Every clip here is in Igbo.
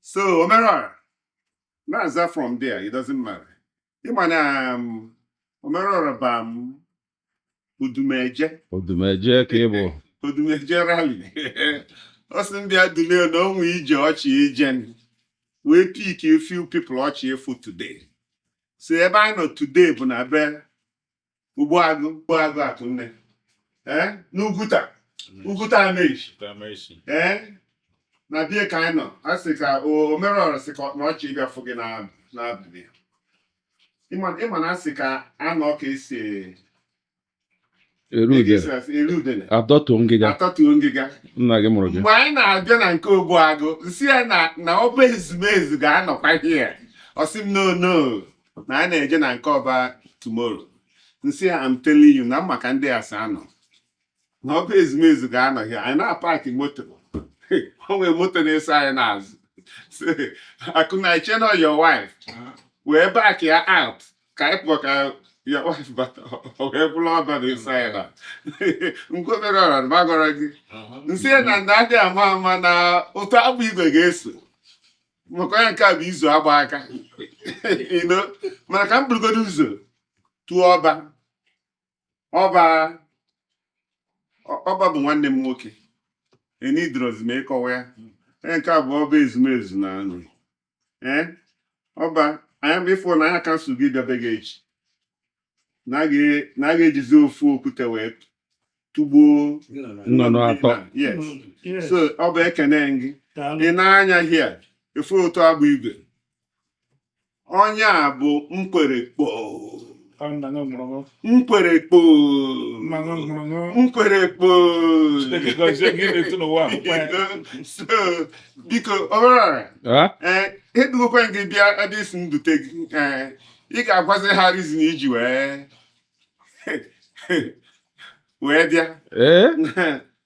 So Omerọra na-aza from there, it doesn't matter. Ịma na Omerọra ba m Udumeje. Odumeje ka ị bụ. Odumeje rally. Ọ sị m bịa dulie na onwe ije ọchị ije wee pick a few people ọchị efu today. So ebe anyị nọ today bụ na be Ugbuagụ, Ugbuagụ Akụnne, ee, n'Ugwuta, Ugwuta Amechi, ee, na bie ka anyị nọ. A sị ka Omerọra sị ka na ọchị ịbịa fụ gị n'abalị. Ịma na asị ka anọ ka esi Eru udele. Eri udele. Adọtuo ngịga. Atọtuo ngịga. Nna gị mụrụ gị. Mgbe anyị na-abịa na nke Ogbuagụ, nsị ya na ọba ezumezu ga-anọkwa here. Ọ sị m, No, no, na anyị na-eje na nke ọba tomorrow." Nsị ya, "I'm telling you na maka ndị a sị anọ na ọba ezumezu ga-anọ here." Anyị na-apark moto, o nwere moto na-eso anyị n'azụ. So, Akụna iche na your wife wee back ya out ka anyị pụọ ka your wife bata, o wee bụrụ ọba na-eso anyị na nke obere ọra magọrọ gị. Nsị ya na ndị adịghị ama ama na ụtọ agbụ igwe ga-eso maka onye nke a bụ izu agba aka. Mana ka m burugodo ụzọ tụọ ọba. Ọba bụ nwanne m nwoke, enidrozi m ịkọwa ya. Onye nke a bụ ọba ezumezu na nri. Ee, ọba anya bụ ịfụ na anya cancel gị bịa be gị echi na a ga-ejizi ofu okwute wee tụgbuo nnụnụ atọ. Yes. Yes. So ọ bụ ekene gị. Daalụ. Ị na-anya hie efu otu agbụ igwe, onye a bụ nkwere kpoo. Ọ nna gị mụrụ gị. Nkwere kpoo. Nna gị mụrụ gị. Nkwere kpoo. Chineke gọzie gị na-eto n'ụwa. So biko, Omerọra, Ha? ee, edugokwe gị bịa ebe isi ndute gị. Ee, ị ga-agwazi ha reason iji wee bịa. Ee?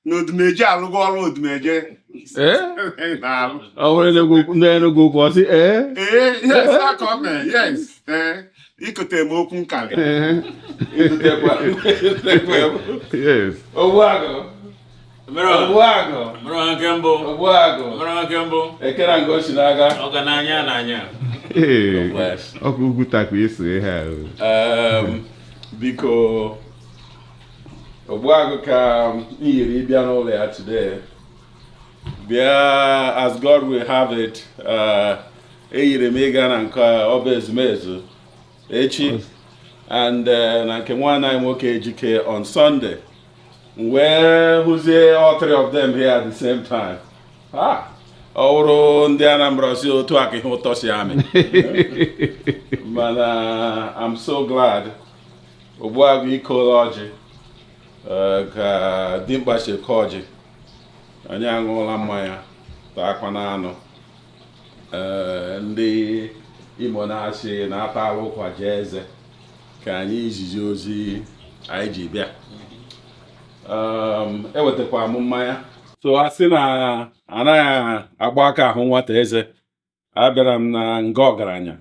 Na Odumeje alụgo ọrụ Odumeje Ee? na-alụ. Ọ bụrụ ndị Enugu ukwu, ọ sị ee? Ee, yes, aka ọ mee, yes. Ee, ikote m okwu nkarị. Ee. Yes. Ogbuagụ. Ogbuagụ. Mere nke mbụ. Ogbuagụ. Mere nke mbụ. Ekere nga o si n'aka. Ọgaranya n'anya. Ee. Bless. Ọkụ Ugwuta ka eso ihe a o. Biko, Ogbuagụ, ka m yiri ịbịa n'ụlọ ya today. Bịa, as God will have it, eyiri m ịga na nke ọba ezumezu echi and na nke nwanne anyị nwoke Ejike on Sunday. M wee hụzie all three of them here at the same time. Ah, ọ wụrụ ndị Anambra si otu a ka ihe ụtọ si amị. Mana I'm so glad. Ogbuagụ ikola ọjị, ka dimkpa si eke ọjị. Anyị aṅụọla mmanya, taakwa n'anụ. Ndị Imo na-asị na-ata ụkwa jee eze ka anyị izizi ozi anyị ji bịa. Ewetakwa m mmanya, so a sị na anaghị agba aka ahụ nwata eze. Abịara m na nga ọgaranya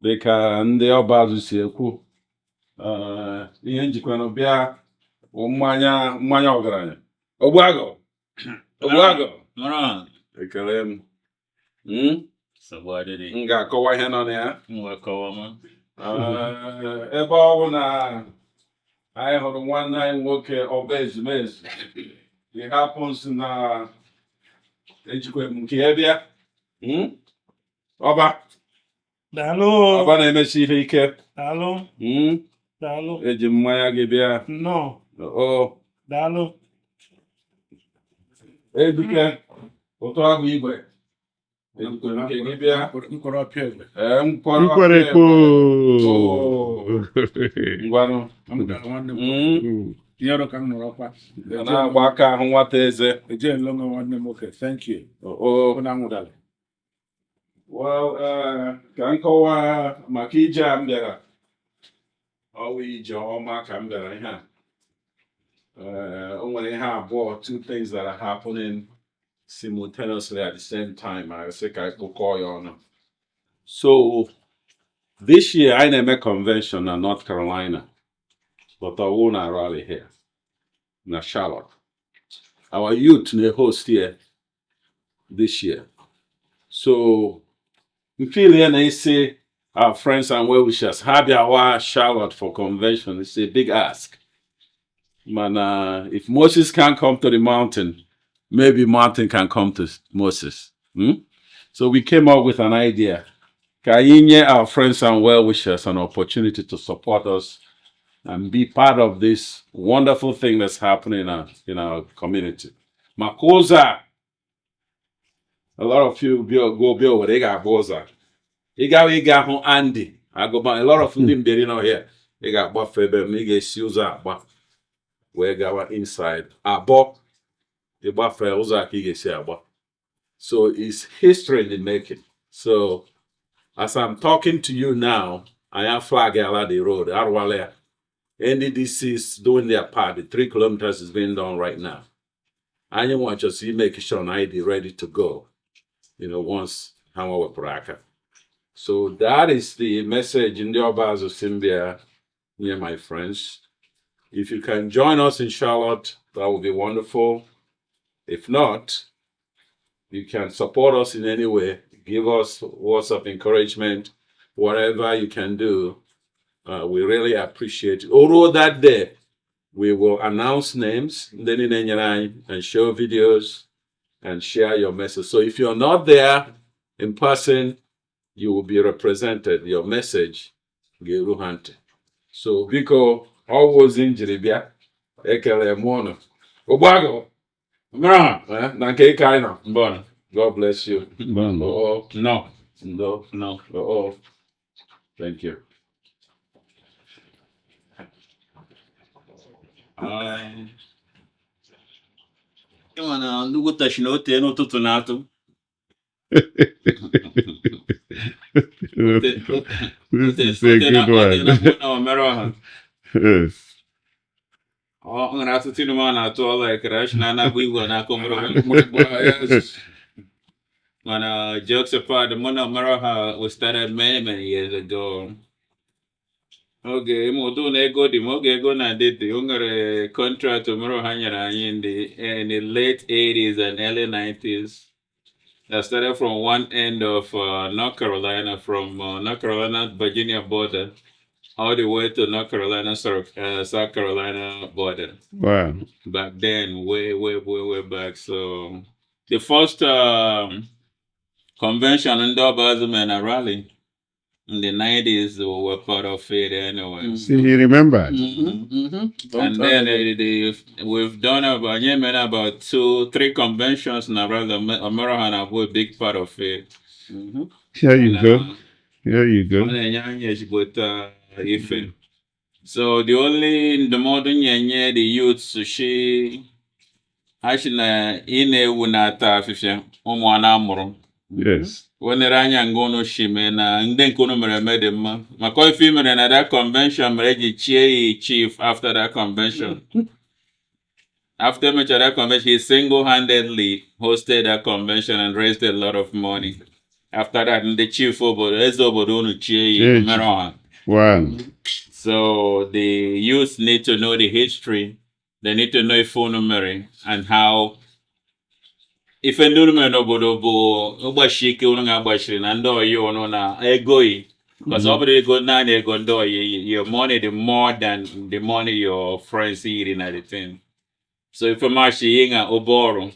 dịka ndị ọba azụ si ekwu. Ihe njikwanụ bịa bụ mmanya, mmanya ọgaranya. Ogbuagụ, Ogbuagụ. Mere. Ekele m. Nsogbu adịghị. M ga-akọwa ihe nọ na ya. Ngwa, kọwa m. Ebe ọ bụ na anyị hụrụ nwanne anyị nwoke ọba ezumezu, it happens na ejikwa m nke ya bịa. Ọba. Daalụ. Ọba na-emesi ihe ike. Daalụ. Daalụ. Eji mmanya gị bịa. Nnọọ. O. Daalụ. Ejike ụtọ agụ igwe, ejikwa m nke gị bịa. Nkwere ọpịa egbe. Ee, nkwọrọ. Nkwere kpoo. Ngwanụ. Amụtara nwanne m. Ihe ọrụ ka m nụrụ ọkwa. A na-agba aka ahụ nwata eze. Eje nlongo nwanne m nwoke. Thank you. O. Ụnụ anwụdala. Well, ka m kọwaa maka ije a m bịara. Ọ bụ ije ọma ka m bịara ihe a. O nwere ihe abụọ, two things that are happening simultaneously at the same time. I sị ka anyị kpụkọọ ya ọnụ. So, this year anyị na-eme convention na North Carolina, but ọ wụ na Raleigh here, na Charlotte. Our youth na-host here this year. So m feel ya na isi our friends and well-wishers ha bịawa Charlotte for convention, it's a big ask. Mana if Moses can't come to the mountain, maybe mountain can come to Moses. So we came up with an idea. Ka anyị nye our friends and well-wishers an opportunity to support us and be part of this wonderful thing that's happening in our community. Maka ụzọ a, a lot of you go bịa Owerri, ị ga-agba ụzọ a. Ị gawa ịga hụ Andy Agụba, a lot of ndị Mbieri nọ here, ị ga-agbafe ebe m, ị ga-esi ụzọ agba wee gawa inside. Abọ, ịgbafe ụzọ a ka ị ga-esi agba. So it's history in the making. So as I'm talking to you now, I am flag ala the road, arụwala ya. NDDC is doing their part. The 3 kilometers is being done right now. Anyị want just to make sure na anyị dị ready to go once ha nwa wepụrụ aka. So that is the message ndị ọba azụ si m bịa nye, my friends. If you can join us in Charlotte, that would be wonderful. If not, you can support us in any way. Give us words of encouragement, whatever you can do. We really appreciate it. Although that day, we will announce names, ndị niile nyere anyị, and show videos and share your message. So if you're not there in person, you will be represented. Your message ga-eru ha ntị. So biko, ọ wụ ozi m jiri bịa, ekele m ụnụ. Ogbuagụ, na nke ike anyị nọ. Mbọnụ. God bless you. Oh, No. ndo. No. Oh, thank you. Ịma na ndị Ugwuta si na o tee n'ụtụtụ na-atụ. This is a good one. Omereọha. Yes. Ọ nwere atụtụ ilu a na-atụ ọla ekere achị na anagba igwe n'aka mụrụ. Yes. Mana jokes apart, mụ na Omereọha was started many, many years ago. Oge ịma ụdị na ego dị ma oge ego na-adị dị, o nwere contract Omereọha nyere anyị in the late 80s and early 90s that started from one end of North Carolina, from North Carolina Virginia border all the way to North Carolina South Carolina border. Back then, way, way, way, way back. So the first convention in Ọbaazụ na Raleigh in the 90s were part of it anyway. See, he remembered. And then we've done about, yeah, man, about two, three conventions now. Rather, Omereọha na a big part of it. Here you go. Here you Ọ go. Na-enye anyị ezigbote ife. So the only ndụmọdụ nye the youths shi ha shi na ị na-ewu na-ata afịfịa ụmụ a na-amụrụ wenere anya nga unu shi mee na ndị nke unu mere eme dị mma maka ife i mere na that convention mere eji chie ya chief. After that convention, after mechara that convention, he single-handedly hosted that convention and raised a lot of money. After that, ndị chief obodo eze obodo unu chie ya Chie. mere ọha. One. So the youth need to know the history. They need to know ife unu mere and how ife ndị unu mere n'obodo bụ ụgbachi ike unu ga-agbachiri na ndị oyi unu na ego yi, because ọ bụrụ ego naanị ego ndị oyi, your money dị more than the money your friends yiri na the thing. So ife machi ịṅa obe ọrụ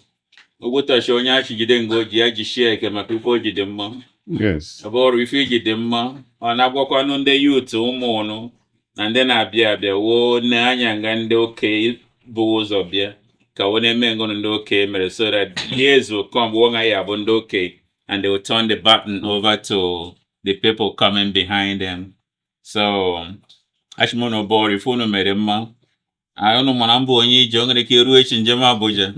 ogwutachi onye achị jide nga o ji ya jisie eke maka ife o ji dị mma. Ebe ọrụ ife iji dị mma ọ na-agwakwanụ ndị youth ụmụ ụnụ na ndị na-abịa abịa woo n'anya nga ndị okenye bụ ụzọ bịa ka ọ na-eme ngụnụ ndị okenye mere, so that years will come wọ́n ga abụ ndị okenye and they will turn the baton over to the people coming behind them. So achịmụnụ bọọlụ ife unu mere mma. Unu mana mbụ onye ije o nwere ike ruo echi njem Abuja,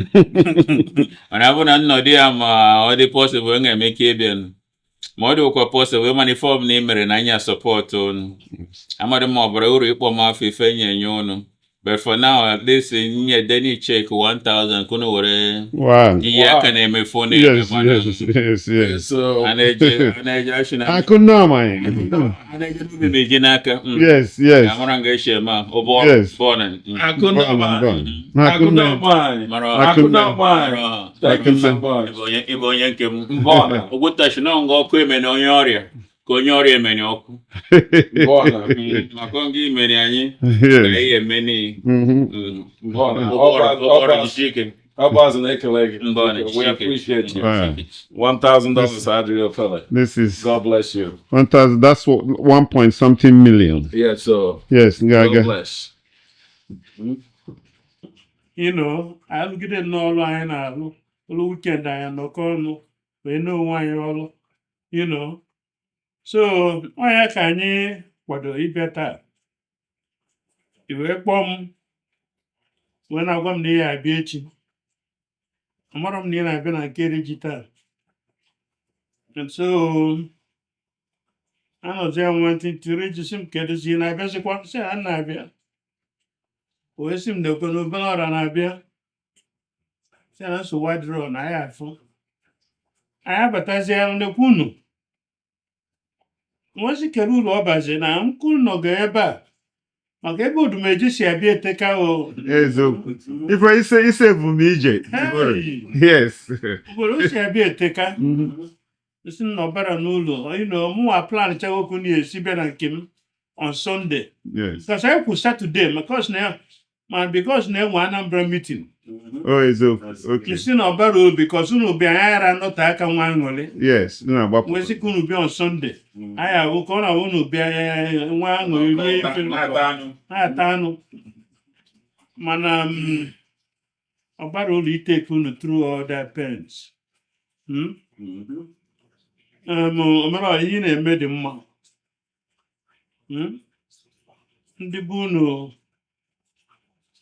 mana ọ bụ na nnọdụ ya ma ọ dị possible enwere m ike ịbịa ma ọ dịkwa possible ịmana ife ọbụla ị mere na anya support unu amadị ma ọ bara uru ịkpọ m afọ ife nye enye unu. But for now, at least nye deni check 1000 ka unu were ihe aka na-emefu na Yes, yes, yes, yes. So a na-eje a na-eje achị na Akụnna amaghị. a na-eje n'ubi ma eji n'aka. Yes, yes. Amara nga esi eme a, ụbọ Yes. bọọlụ. Akụnna Gone, amaghị. gone. Akụnna Akụnna. amaghị. Mara Akụnna amaghị. mara Thank you so much. ịbụ onye nke m. Mbọna. Ogwutachi na nga ọkụ emene onye ọrịa ka onye ọrịa emene ọkụ. Mbọna. Maka nga imere anyị ka Yes. ihe emene. Mbọna. Ọrụ jisi ike. Ọba na-ekele gị. Mbọna We jisi ike. appreciate you. Wow. $1,000 adịrị ofele. This is God bless you. 1,000. That's what one point something million. Yeah, so Yes, God Gaga. bless. Alụgide n'ọrụ anyị na-alụ ọrụ weekend, anyị anọkọ ọnụ wee na onwe anyị ọrụ. So ọnya ka anyị kwado ịbịa taa. I wee kpọọ m wee na-agwa m na ị ya abịa echi. Amarọ m na ị na-abịa na nke iri ji taa. And so anọzi ya nwantịntị ji sị m, kedụzi, ị na-abịazikwa? Sị ya na-abịa. O wee sị m na ekwe na obere ọra na-abịa, sị na nsogbu adịrọ, na anyị afụ anyị abataziela nekwu unu nwezi kere ụlọ ọbazi na nkụ nọgo ebe a maka ebe Odumeje si abịa eteka o. Eziokwu. Ife ise ise bụ m ije. Hey! Yes. Obodo o si abịa eteka. Si na ọbara n'ụlọ mụnwa plan chagokwu na esi bịa na nke m on Sunday, because anyị kwu Saturday because na ma because na enwe Anambra meeting. Oh, eziokwu. Okay. Si na ọbara o because unu bịa anyị ara nọte aka nwa aṅụrị. Yes. Na-agbapụ. Nwesị ka unu bịa on Sunday, anyị ahụ ka ọ na-awụ unu bịa ya nwa aṅụrị rie ife na-ata anụ. Mana ọbara ụlọ iteke unu through all that pains. Omere ihe ị na-eme dị mma. Ndị bụ unu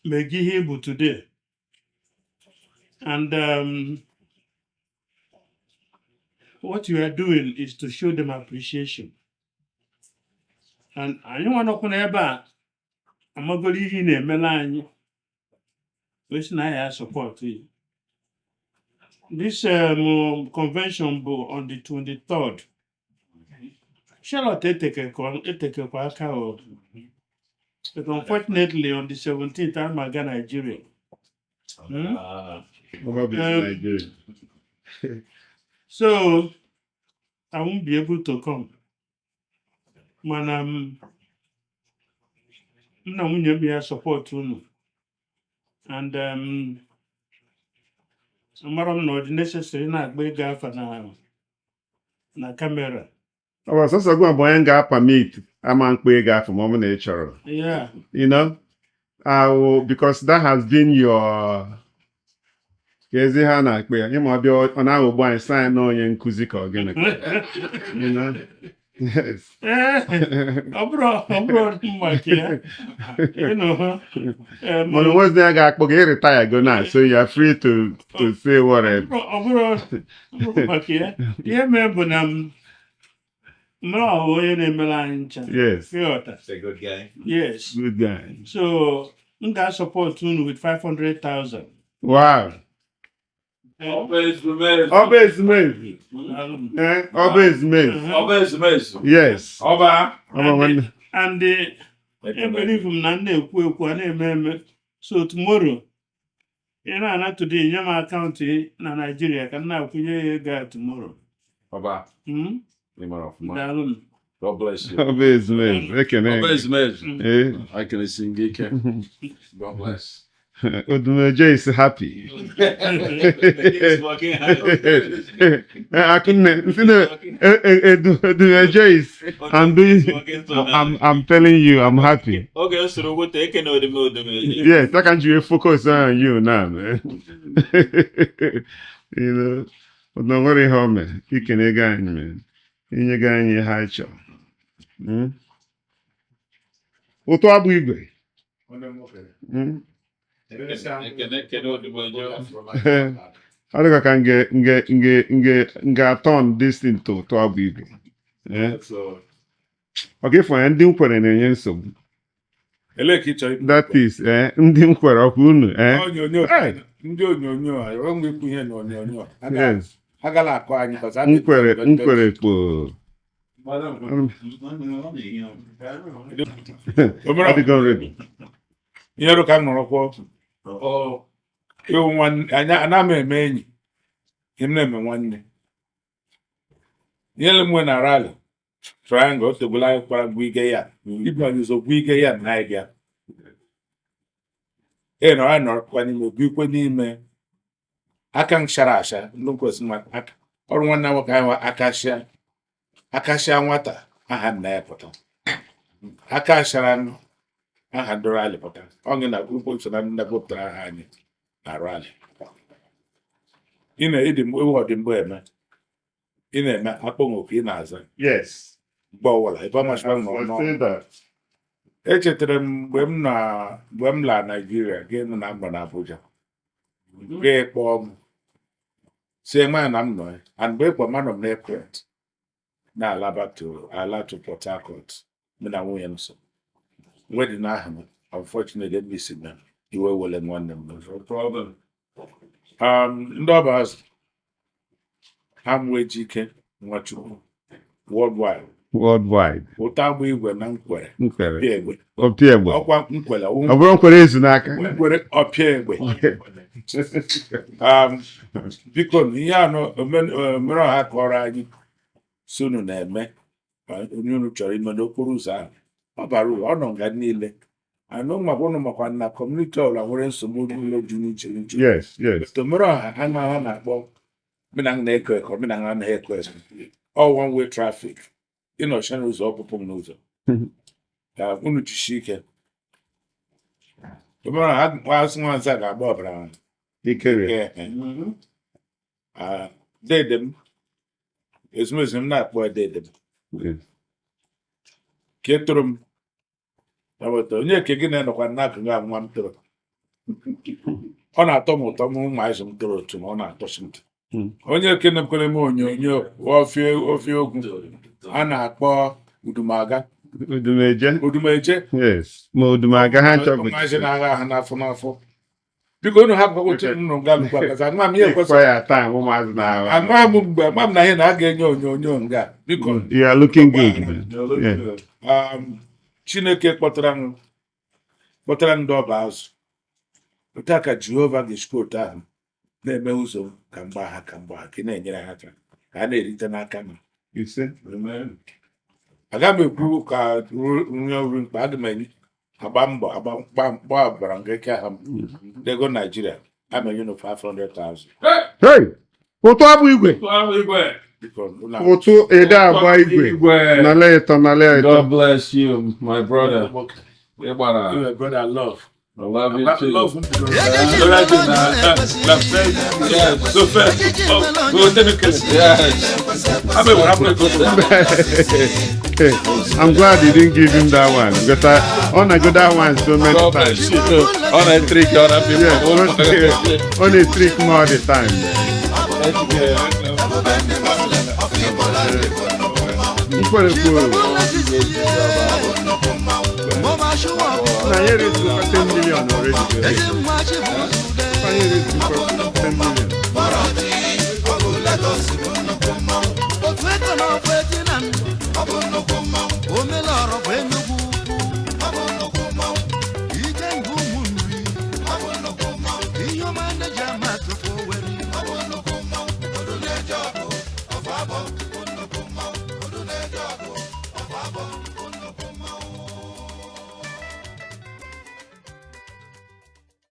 mega ihe bụ today and what you are doing is to show them appreciation, and anyị nwa nọkwa n'ebe a amagoro ihe ị na-emela anyị wee sị na anyị support you. This convention bụ on the 23rd. Charlotte etekekwa aka o. But unfortunately, on the 17th, I'm aga Nigeria. Ọba bụ Nigeria. So I won't be able to come. Mana m na nwunye m ya support unu. And amara m na ọ dị necessary na-agba ego afa na camera. Ọ bụ sọsọ gị bụ onye ga-apamit ama mkpa ego afọ ma ọ bụ na ị chọrọ. Yeah. I will, because that has been your ka ezi ha na-akpọ ya ịma ọbịa ọ na-aghọgbu anyị sị anyị na onye nkụzi ka ọ gịnị. You know? Yes. Ee, ọ bụrụ maka ya. Mana onwezi ya ga-akpọ gị retire go now, so you are free to say whatever. Ọ bụrụ maka ya. Ihe mere bụ na m mara ọ bụ onye na-emere anyị ncha. Yes. Ịghọta? He's a good guy. Yes. Good guy. So m ga-support unu with 500,000. Wow. Ọba ezumezu. Ọba ezumezu. Eh, ọba ezumezu. Ọba ezumezu. Yes. Ọba. Ọba nwanne. And ebelieve m na m na-ekwu ekwu a na-eme eme. So tomorrow ị na-ana today, nye m account na Nigeria ka m na-akwụnye ya ego a tomorrow. Ọba. Hmm? Ị mara ọfụma. Daalụ m. God bless you. Ọba ezumezu. Ekene. Ọba ezumezu. Eh. I can see gị ike. God bless. Odumeje is happy. He's working hard. Akunne, nsị na Odumeje is I'm doing Working so hard. I'm telling you, I'm happy. Oge usoro weta ekene Odumeje. Yes, I can you focus on you now, man. But no worry, ihe o mere. Ikene ego anyị, man. Inye gị anyị ihe anyị chọrọ. Ụtụ abụ igwe. Ekene ekene Odumeje. Ọ dịka ka nge nge nge nge nge turn this thing to ụtụ abụ igwe. Eh? So, Ọ ga-efu ya ndị nkwere na-enye nsogbu. Elee ka ị chọrọ ikwu? That is, ndị m kwere ọkwa unu, eh? Onyonyo. Hey. Ndị onyonyo a enwe ikwu ihe na onyonyo. Yes. Ha gala akọ anyị 'cause ha Nkwere nkwere kpo. Omere Adịgo ready. ihe rụ ka m nọrọ kwuo. Ịwụ nwanne anyị ana m eme enyi. Ihe m na-eme nwanne. Ihe m nwe na rally triangle o tegwela anyị kpara gwu ike ya. Ibu anyị ụzọ gwu ike ya na anyị bịa. Ee nọrọ anyị nọrọkwa n'ime gwikwe n'ime aka m shara asha ndị nkwesị nwa aka ọrụ nwanne m nwoke ahụ akashịa akashịa nwata aha nna ya pụta aka shara nụ aha ndị rally pụta ọ gị na ugbo so na ndị wepụtara aha anyị na rally ị na-ịdị ewu ọdịmbụ eme ị na-eme akpọnwụ ị na-aza Yes. mgbe ọbụla ebe ọ masịrị m nọ I n'ọnụ. say that. Echetara m mgbe m na mgbe m la Naịjirịa gị nụ na m nọ n'Abuja gị kpọọ m si nwa na m nọ ya and mgbe ịkpọ m anọ m n'airport na-alaba to ala to Port Harcourt mụ na nwunye m so wedding ahụ unfortunately misi na iwe wele nwanne m. No problem. Ndị ọba azụ ha m wee ji ike Nwachukwu worldwide. Worldwide. Ụta agba igwe na nkwere. Nkwere. Pịa egbe. Ọpịa egbe. Ọkwa nkwere. Ọ bụrụ nkwere ezu n'aka. Nkwere ọpịa egbe. Biko na ihe anọ omere ọha kọrọ anyị si unu na-eme ma onye unu chọrọ ime n'okporo ụzọ ahụ ọ bara uru ọ nọ nga niile anụ makwa unu makwa na community ọbụla nwere nsogbu niile dị n'iche n'iche. Yes. Omere ọha ha na ha na-akpọ mina na-eko eko mina anaghị eko eko all one way traffic ịnọchi n'ụzọ ọpụpụ m n'ụzọ ka unu jisie ike omere ọha asị nwanza ga-agba ọbara ha. Ikere. Ah, dede m ezumezu m na-akpọ ya dede m ka e toro m ya weta onye nke gị na-enọkwa n'akụkụ a nwa m toro ọ na-atọ m ụtọ m ụmụazị m toro otu ma ọ na-atọsi m ụtọ. Onye nke na-ekwere m onyonyo ofie ofie okwu a na-akpọ Udumaga. Udumeje. Udumeje. Yes. Ma Udumaga ha nchọ bụ. Ụmụazị na-agha ahụ n'afọ n'afọ biko unu hapụkwa otu unu ga lụkwa kaza ama m ihe Ịkwa kwesịrị ya taa ụmụazị na-ahụ. ama m mgbe ama m na ihe na a ga-enye onyonyo nga biko. You are looking good, man. Yeah. Chineke kpọtara m kpọtara ndị ọba azụ otu a ka Jehova ga-esikwa otu ahụ na-eme ụzọ ka mgba ha ka mgba ha ka ị na-enyere ha aka ka a na-erite n'aka m. Ise. Aga m ekwu ka nri ọrụ mkpa aga m enye agba mbọ agba mkpa mkpọ ọbara nke ike ha m ego Naijiria a m enye unu 500,000. Hey! Ụtụ abụ igwe. Biko unu Ụtụ ede agba igwe. Nala ịtọ nala ịtọ. God bless you, my brother. Ịgbara. You are brother love. I love you too. Love. Yes. So first, oh, go take me. Yes. Hey, I'm glad you didn't give him that one because I on I go that one so many God times. bless you. On a trick, on a Yeah, on a trick more the time. Nkwere kwuru na ya raised over 10 million already. Anyị raised over 10 million.